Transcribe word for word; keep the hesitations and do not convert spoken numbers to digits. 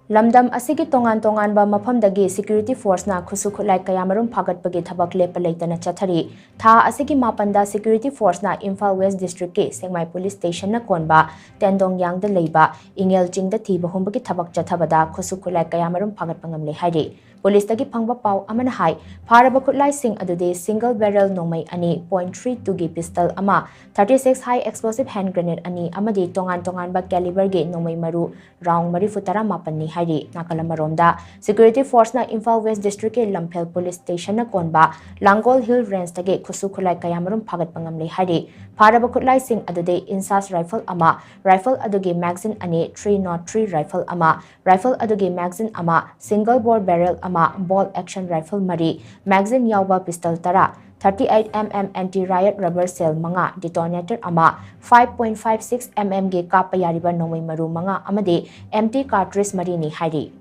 ꯂꯝꯗꯝ ꯑꯁꯤꯒꯤ ꯇꯣꯉꯥꯟ ꯇꯣꯉꯥꯟꯕ ꯃꯐꯝꯗꯒꯤ security forceꯅ ꯈꯨꯠꯁꯨ ꯈꯨꯠꯂꯥꯏ ꯀꯌꯥꯃꯔꯨꯝ ꯐꯥꯒꯠꯄꯒꯤ ꯊꯕꯛ ꯂꯦꯞꯄ ꯂꯩꯇꯅ ꯆꯠꯊꯔꯤ꯫ ꯊꯥ ꯑꯁꯤꯒꯤ ꯃꯥꯄꯟꯗ security forceꯅ ꯏꯝꯐꯥꯜ West districtꯀꯤ ꯁꯦꯛꯃꯥꯏ police stationꯅ ꯀꯣꯟꯕ ꯇꯦꯟꯗꯣꯡꯌꯥꯡꯗ ꯂꯩꯕ ꯏꯉꯦꯜ ꯆꯤꯡꯗ ꯊꯤꯕ ꯍꯨꯝꯕꯒꯤ ꯊꯕꯛ ꯆꯠꯊꯕꯗ ꯈꯨꯠꯁꯨ ꯈꯨꯠꯂꯥꯏ ꯀꯌꯥꯃꯔꯨꯝ ꯐꯥꯒꯠꯄ ꯉꯝꯂꯦ ꯍꯥꯏꯔꯤ꯫ Policeꯇꯒꯤ ꯐꯪꯕ ꯄꯥꯎ ꯑꯃꯅ ꯍꯥꯏ, ꯐꯥꯔꯕ ꯈꯨꯠꯂꯥꯏꯁꯤꯡ ꯑꯗꯨꯗꯤ single barrel ꯅꯣꯡꯃꯩ ꯑꯅꯤ, point three twoꯒꯤ pistol ꯑꯃ, thirty six high explosive hand grenade ꯑꯅꯤ ꯑꯃꯗꯤ ꯇꯣꯉꯥꯟ ꯇꯣꯉꯥꯟꯕ caliberꯒꯤ ꯅꯣꯡꯃꯩ ꯃꯔꯨ round ꯃꯔꯤꯐꯨ ꯇꯔꯥ ꯃꯥꯄꯟꯅꯤ ꯍꯥꯏꯔꯤ꯫ ꯅꯥꯀꯜ ꯑꯃꯔꯣꯝꯗ, security forceꯅ ꯏꯝꯐꯥꯜ West districtꯀꯤ ꯂꯝꯐꯦꯜ police stationꯅ ꯀꯣꯟꯕ ꯂꯥꯡꯒꯣꯜ Hill Rangeꯇꯒꯤ ꯈꯨꯠꯁꯨ ꯈꯨꯠꯂꯥꯏ ꯀꯌꯥꯃꯔꯨꯝ ꯐꯥꯒꯠꯄ ꯉꯝꯂꯦ ꯍꯥꯏꯔꯤ꯫ ꯐꯥꯔꯕ ꯈꯨꯠꯂꯥꯏꯁꯤꯡ ꯑꯗꯨꯗꯤ INSAS rifle ꯑꯃ, rifle ꯑꯗꯨꯒꯤ magazine ꯑꯅꯤ, three nought three rifle ꯑꯃ, rifle ꯑꯗꯨꯒꯤ magazine ꯑꯃ, single bore barrel ꯑꯃ, bolt action rifle ꯃꯔꯤ, magazine ꯌꯥꯎꯕ pistol ꯇꯔꯥ, thirty eight MM anti riot rubber shell ꯃꯉꯥ, detonator ꯑꯃ, five point five six MMꯒꯤ ꯀꯥꯞꯄ ꯌꯥꯔꯤꯕ ꯅꯣꯡꯃꯩ ꯃꯔꯨ ꯃꯉꯥ ꯑꯃꯗꯤ empty cartridge ꯃꯔꯤꯅꯤ ꯍꯥꯏꯔꯤ꯫